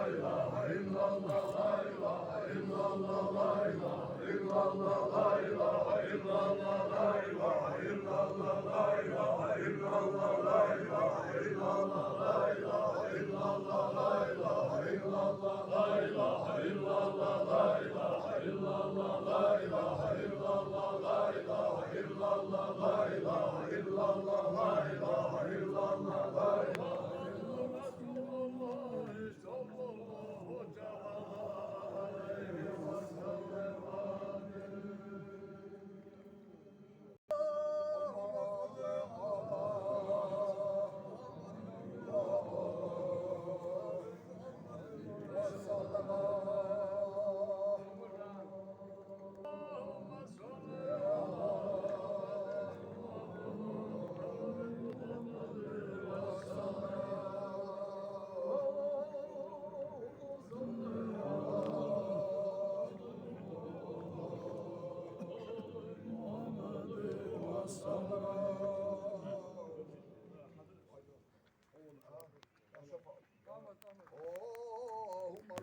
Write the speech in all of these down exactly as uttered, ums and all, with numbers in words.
اللهم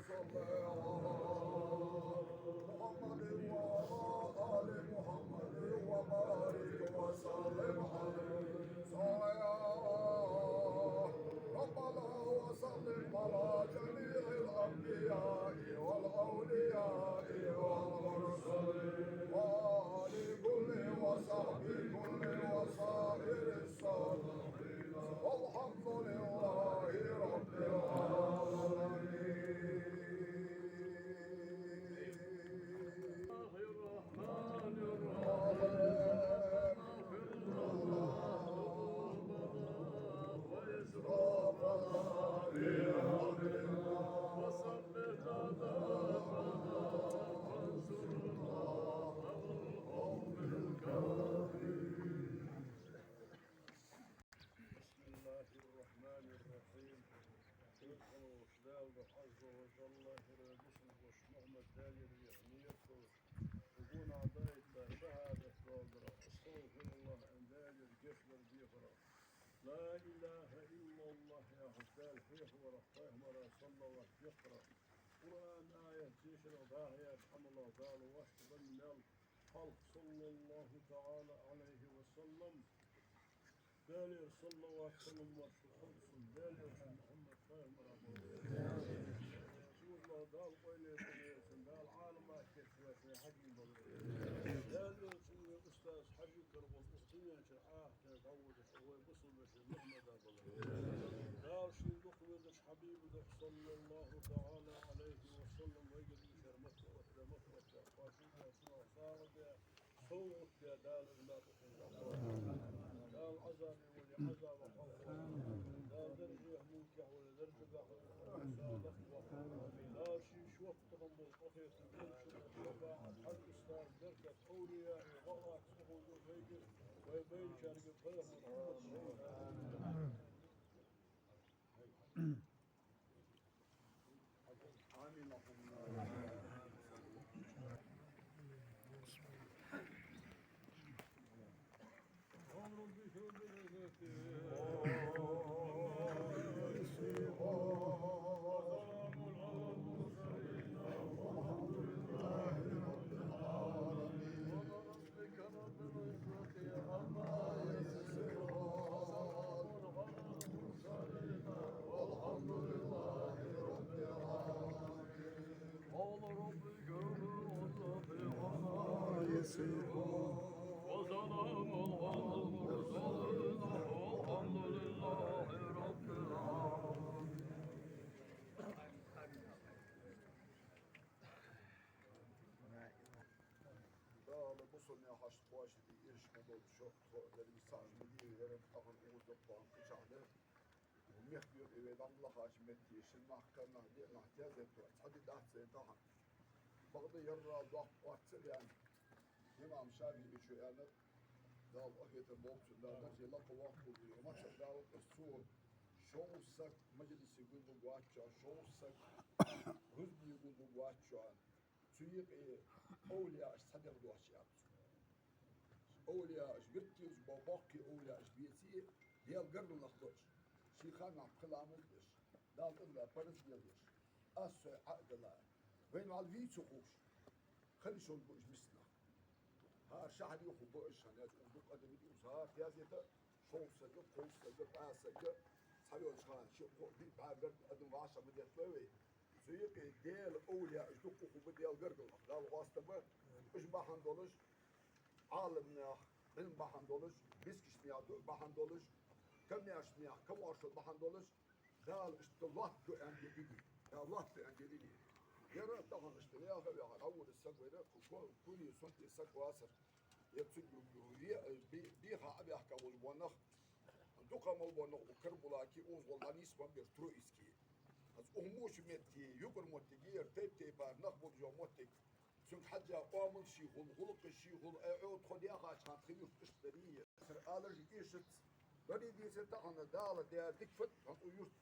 صل على محمد وعلى آل محمد وبارك وسلم عليه. صل يا ربنا وسلم على جميع الأنبياء والأولياء والمرسلين وآل كل وصحبه كل وسائر الصالحين. والحمد لله رب العالمين. بسم الله الرحمن الرحيم. وصل لنا وانصرنا على القوم الكافرين. بسم الله الرحمن الرحيم. Дала Ӏазза ва Жалла, хӀара бусалба воша Мухьаммад Даьлагара веха нийят долаш, гонахьа дӀаэтта шахӀадат доаладарах, астагӀфируллахӀ аьнна, Даьлагара гешт дар дехарах, ла илахӀа иллаллахӀ яхаш, Дала хьехаварах, пайхамара саллават дехарах, Къуръан аят дешарах, дӀахо яьча Ӏамалах Дала вӀаштӀехьабенна мел халкъ, саллаллахӀу таӀала Ӏалайхи ва саллам, Даьлагара саллават, салам-моаршал хилда цунна, Даьла Элчан Мухьаммад пайхамара. Цо Дала къайле ца деза, Дала Ӏаламат кхеташ вай хьаким валар. Даьла Элчан вай устаз Хьажий кара волча укх дунен чура Ӏахарта дӀаводаш вай бусалба веший Мухьаммада балар. Дала шийна дукха везача Хьабиба духьа, саллаллахӀу таӀала Ӏалайхи ва саллам, вайгара дийшар мотт а оттадаь, мотт а оттадаь, кхоачашдаь, цунах сагӀа даь, совгӀат даь Дала из накъостал. Дала Ӏазабе вале Ӏазабах хьалхара. Дала даржехьа, мулкехьа вале даржагахьа, салахь вахь. Дала ший шоттагӀа бола къахетам, Элчан шафаӀат, Хьажий устаза беркат, овлияий гӀалгӀай цӀихеза вайгара, вай байначаргара пайхамара уммат. ربك رب العزة عما يصفون، وسلام على المرسلين، والحمد لله رب العالمين. قال رب اغفر لي عما يصفون، وسلام على المرسلين، والحمد لله رب العالمين. Дала бусалба наьха хьашт кхоачашде, ирча ма долда шо, тхо деррига сахьаш ма дийра, яра ахар укхаза даккха кхычахьа да. Мехка юкъе вай дӀалахача метте, шин нах, кара нах, диъ нах тезетта, цхьа ди дац вай тахан. Бакъда ерра доккха оццал яьнна, имам ШафиӀийчо аьннад, Дала къахетам болба цунна, Дала дарже лакха воккхалба, мацах далукъас цо, шовзткъа саг мажлисе гулбаргвац шоана, шовзткъа саг хӀузбе гулбаргвац шоана. Цу юкъе овлияаш цхьадех доацаш яц. Овлияаш, виртилча бо боккхий овлияаш беце а, Даьла гаргара нах ба уж. Ший ханнахьа пхи ламаз деш, Далла тӀадилла парз леладеш, Аз сой Ӏа а дала, вайна вӀалла вий ца ховш, хила йиш йолаш ба уж миска нах. ХӀара шахьаре хургба уж, хӀана аьлча укх дукха адам дий, укх хӀара тезета, шовзткъа саг, кхузткъа саг, ткъаь саг, цхьайолча хана ши-кхо, диъ, бӀаь гаргара адам вӀашагӀ ма детталой вай. Цу юкъе Даьла овлияаш дукха хургба, Даьла гаргара нах, Дала къоастабаргба. Уж бахьан долаш, Ӏаламнаьха Ӏилма бахьан долаш, мискача наьха дуӀа бахьан долаш, камаьршача наьха камаьршал бахьан долаш, Дала иштта лоаттаду аьнна де дидий. Дала лоаттаду аьнна де дидий. Яра тахан иштта ваьха-ваьха, Ӏовура саг вайра, ку-, ку-, кури сунтий саг вацар. Я цу бе-, бе-, беха Ӏобаьхка волаш бола нах, дукха мел бола нах, у Карабулаке, укхаза гӀолла дӀанийсбенна бар Троицке. Аз укх моча метте, юкъара моттиге яр тайп-тайпара нах болаш йола моттиг. Цунга хьежжа, оамал ший хул, гӀулакх ший хул, э, Ӏо тхо даьхача хана тха юрт иштта дарий. Сара аларжа эшац, барий дийца тахан Дала даьр дика фат, хӀанз укх юрта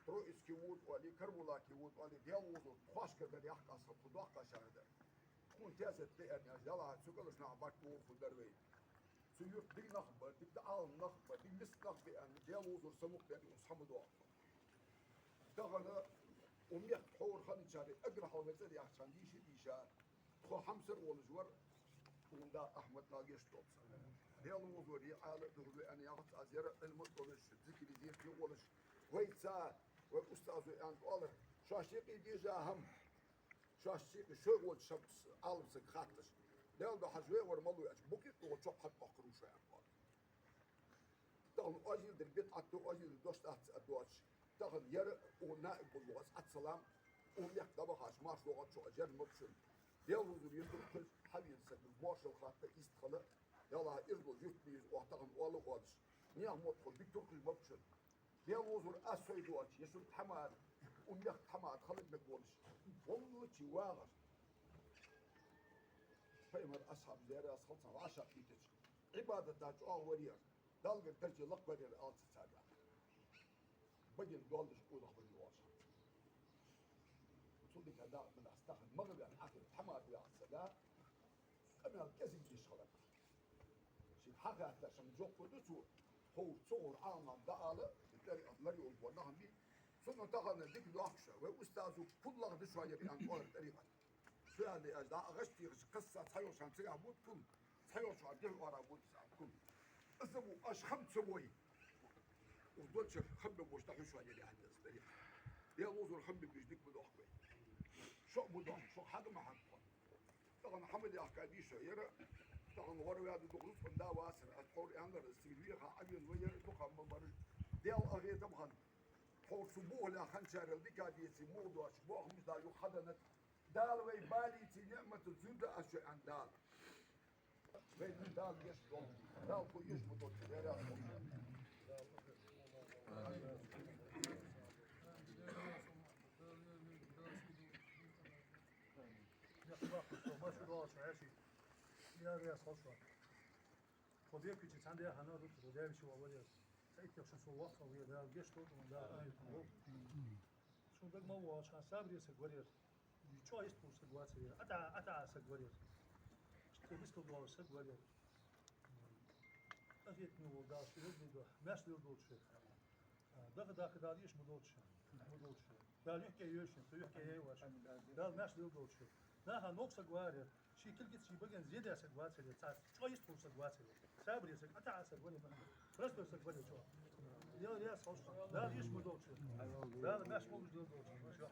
Троицке вода оале, Карабулаке вода оале, Даьла вовзар тхоашкара дар яхкъаста, кхы доккха шахьар дар. Тхона тезет да аьнна, аз ялахьа цу кӀалаш нах бакъ дохур дар вай. Цу юрта дика нах ба, дика Ӏалам нах ба, дика миска нах ба аьнна, Даьла вовзар самукъадаьнна, укхаза хӀама доагӀа. Тахан укх мехка тхьовра хинначарех эггара хьалха вай цӀи дехача хана дийша, дийша, тхо хьамсара волаш вар укхун да Ахьмад, Дала гешт долда цунна. Даьла вовзар е Ӏала а духьал вай аьнна яхац аз, яра Ӏилма а долаш, зикари зерате а волаш, вайца, вай устазо аьнна оалар, шоаш юкъе деза хӀама, шоаш юкъе шоай волча шабас Ӏалам саг хатташ. Даьла духьа хьажа, вай вар малув аьлча, букъ а тӀа чоп хьатӀабоаккхар ва шоана аьнна оалар. Тахан оаз йилла дар бидӀат да, оаз йилла дош дац а доацаш. Тахан яра укх наиб болаш ва аз, Ӏабдуссалам, укх мехка дӀабахача марша доагӀача чу аз яр ма ба шоана. Даьла вовзар е туркхаш хьавена саг, моаршал хатта, йистхила, ялахьа ираз долча юрта бе еза оаха тахан оал а оалаш. Наьха мотт хул, дика туркхаш ма ба шоана. Даьла вовзар аз сой доацаш, е шун тхьамада, укх мехка тхьамада хила мег волаш, валлачи вагӀар. Пайхамара асхьабаш, Даьла раьза хилва царна, вӀашагӀкхийтача, Ӏибадата чӀоагӀа вар ер, Даллагара дарже лакха вар ер, аьлар цар. Баге доаллаш къонах вар ер оалаш. Цул дика дакъа ма дац тахан, магӀа ваьнна Ӏахир тхьамада ваьнна сага къамаьл кӀезига деш хилар. Шийга хьахаьттача шийна жоп лургда цо, ховр, ца ховр Ӏаламнаха дӀаала, тӀарикъат лар йолаш бола нах бий. Цунна тахан дика дохкаш, вай устазо кулгах да шоана ер аьнна оалар тӀарикъат. Цу аьле аз дӀа а гӀаш техача, кхасса цхьайолча хана цигахьа бут кул, цхьайолча хана дехьа оара бут цхьа кул. Из а бу, аш хам ца бой. Ух долчар хам бе бош дӀахьу шоана ер аьнна аз тӀарикъат. Даьла вовзар хам бе беш дика ма дохк вай. Шо а ма дохк, шо хьага ма хьагӀ. Тахан хӀама дехка дий шо яра, тахан гӀорваьда дукха рузкъан да вацар, аз тхьовра аьннар, аз цига веха Ӏавена ва яра, дукха ма бараш. Даьла къахетам хинна. Тхьовра цу бухале хинначарел дика деций, мугӀ доацаш, бохамаш да юха хьаденнад. Дала вай балийций, ниӀмат зувргда аз шоана аьнна Дала. Вай Дала гешт долда. Дала кхы еш ма долда, Даьла раьза хилва. Дехьа баккха со, маша доагӀаш хьаьший. Я вес хошо. Тхо беккхича цхьан дехьа хьана а дукха, тхо даьвича ваьлар. Ца иттех шун со воккха ве, Дала гешт долда, Дала къахетам болба. Шун дага ма воагӀаш хьа, сабаре саг вар ер. ЧӀоагӀа йистхулаш саг вацар ер. АтаӀа, атаӀа саг вар ер. Иштта мискал доаллаш саг вар ер. Къахетаме вола Дала ший хӀама дийла, маьрша леладолда шо. Даха, даха Дала еш ма долда шо, ма долда шо. Дала юхкӀе йойла шо, тхо юхкӀе яьй вай шо. Дала маьрша леладолда шо. Наха новкъа саг вар ер, ший кулгаца ший баге зе даь саг вацар ер, цхьа чӀоагӀа йистхулаш саг вацар ер. Сабаре саг, атаӀа саг вар ер, простой саг вар ер чӀоагӀа. Даьла раьза хилва шоана. Дала еш ма долда шо. Дала маьрша леладолда шо.